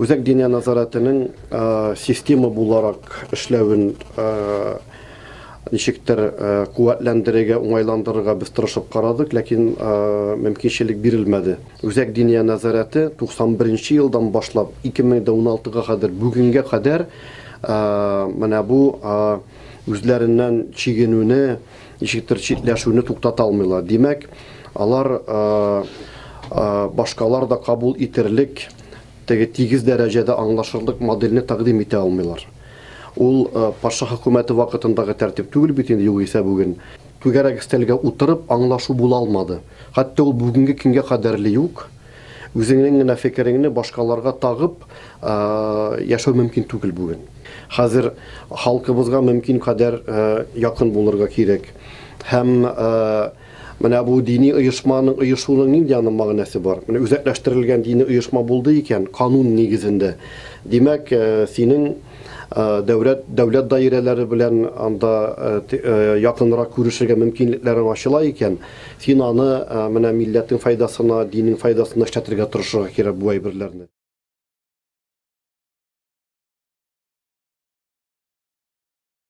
Үзәк Диния нәзарәтенең система буларак эшләвен ничектер куәтләндерергә, уңайландырырга без тырышып карадык, ләкин мөмкинчелек бирелмәде. Үзәк Диния нәзарәте 91 нче елдан башлап 2016 га кадәр, бүгенгә кадәр менә бу үзләреннән чигенүне, ничектер читләшүне туктата алмыйлар. Димәк, алар башкалар да кабул итерлек, теге тигез дәрәҗәдә аңлашырлык модельне тәкъдим итә алмыйлар. Ул патша хөкүмәте вакытындагы тәртип түгел бит инде, югыйсә бүген. Түгәрәк өстәлгә утырып аңлашу була алмады. Хәтта ул бүгенге көнгә кадәрле юк. Үзеңнең генә фикереңне башкаларга тагып яшәү мөмкин түгел бүген. Хәзер халкыбызга мөмкин кадәр якын булырга кирәк. Һәм менә бу дини оешманың оешуының нинди аның мәгънәсе бар? Менә үзәкләштерелгән дини оешма булды икән, канун нигезендә. Димәк, синең дәүләт дәүләт даирәләре белән анда якынрак күрешергә мөмкинлекләрең ачыла икән, син аны менә милләтең файдасына, динең файдасына эшләтергә тырышырга кирәк бу әйберләрне.